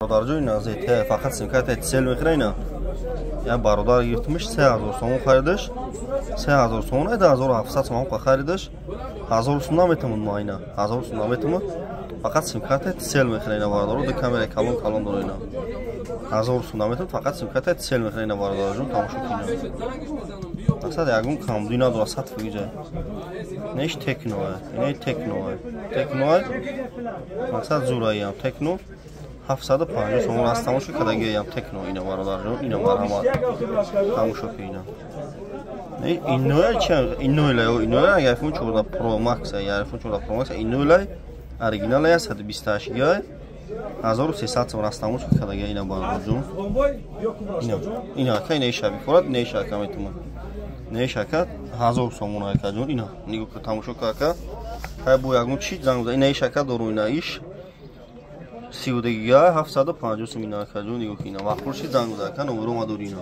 Бародарҷон, ина ZTE, фақат симкарта Tcell мехӯра ина. Я бародар гирифтмиш, 3000 сомон харидаш. 3000 сомон, 2700 сомон харидаш. 1000 сом наметамон ма ина. 1000 сом наметамон. Фақат симкарта Tcell мехӯра ина, бародаро, ду камера калон калон дора ина. 1000 сом наметамон, фақат симкарта Tcell мехӯра ина, бародарҷон, тамошо кунед. Мақсад ягон камбудӣ надора, 100%. Инаш Tecno, ина Tecno. Tecno мақсад зураям Tecno 750 сомон аст, тамошо кардагиям Tecno ина, бародарҷон, ина марҳамат. Тамошо ки ина. Иноя чи иноила иноя iPhone 14 Pro Max, iPhone 14 Pro Max иноила оригинал 128 ГБ 1300 сомон аст, тамошо кардагия ина, бародарҷон. Ина ина ака ина шаби форат ина шака метуман. Ина шака 1000 сомон ака ҷон, ина нигоҳ ка, тамошо ка ака. Ҳай бо ягон чи занг ина шака дору, ина иш 32 ГБ 750 сом ина, ака ҷон, нигоҳ ки ина вақт ши занг зад ака, номеро ма дори ина.